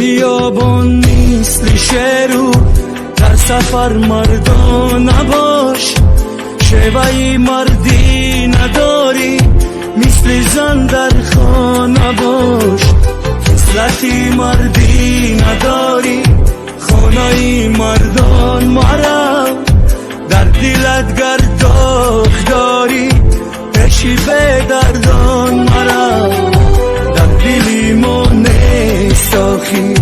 Биёбон мисли шеру дар сафар мардона бош, шеваи мардӣ надорӣ, мисли зан дар хона бош. Хислати мардӣ надорӣ, хонаи мардон марав. Дар дилат гар доғ дорӣ, пеши бедардон марав. Дар дили мо нест охир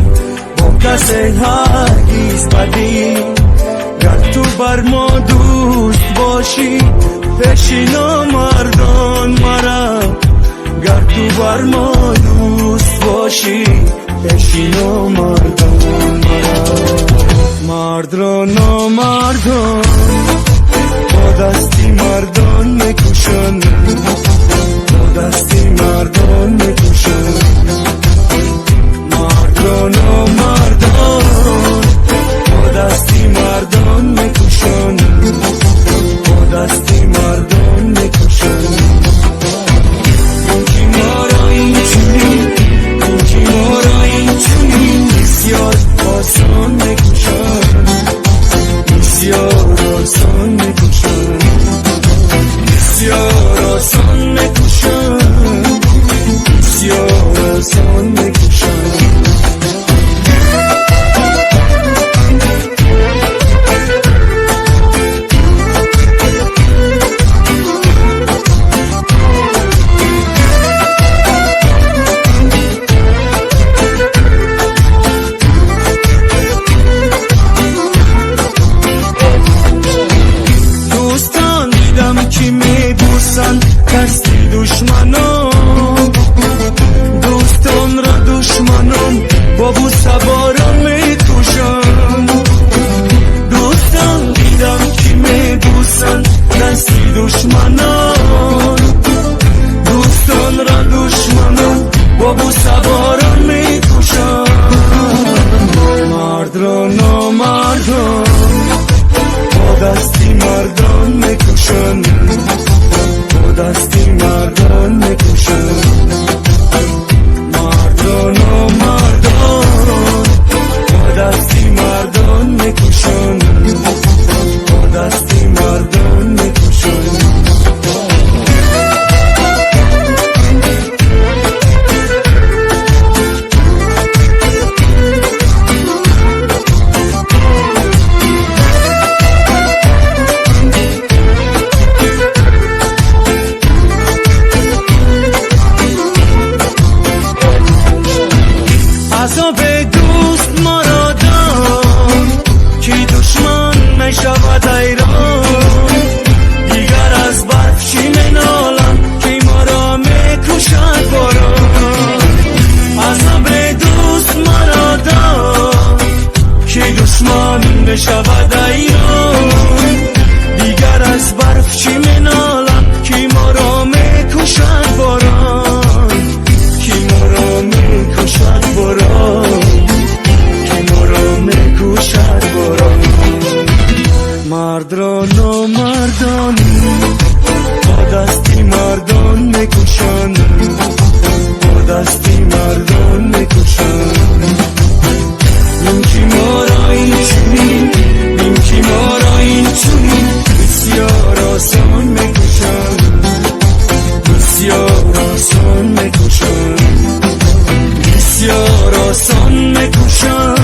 бо касе ҳаргиз бадӣ. Гар ту бар мо дӯст бошӣ, пеши номардон марав. Гар ту бар мо дӯст бошӣ, пеши номардон марав. Мардро номардон бо дасти мардон мекушанд, бо дасти мардон мекушанд. Мардро номардон бо дасти мардон мекушанд, бо дасти мардон мекушанд. Инки моро инчунин, инки моро инчунин бисёр осон мекушанд, бисёр осон мекушанд, бисёр осон мекушанд, бисёр осон мекушанд. Дӯстон дидам, ки мебӯсанд дасти душманон, дӯстонро душманон бо бӯсаборон мекушанд. Дӯстон дидам, ки мебӯсанд дасти душманон, дӯстонро душманон бо бӯсаборон мекушанд. Мардро номардон бо дасти мардон мекушанд, бо дасти мардон мекушанд. Мардро номардон бо дасти мардон мекушанд, бо дасти мардон мекушанд. Азоби дӯст моро дод, ки душман мешавад ҳайрон. Дигар аз барф чӣ менолам, ки моро мекушад борон. Азоби дӯст маро дод, ки душман мешавад ҳайрон. Дигар аз барф чӣ менолам, ки моро мекушад борон. Ки моро мекушад борон, ки моро мекушад борон. Мардро номардон бо дасти мардон мекушанд, бо дасти мардон мекушанд. Инки моро инчунин, инки моро инчунин бисёр осон мекушанд, бисёр осон мекушанд, бисёр осон мекушанд.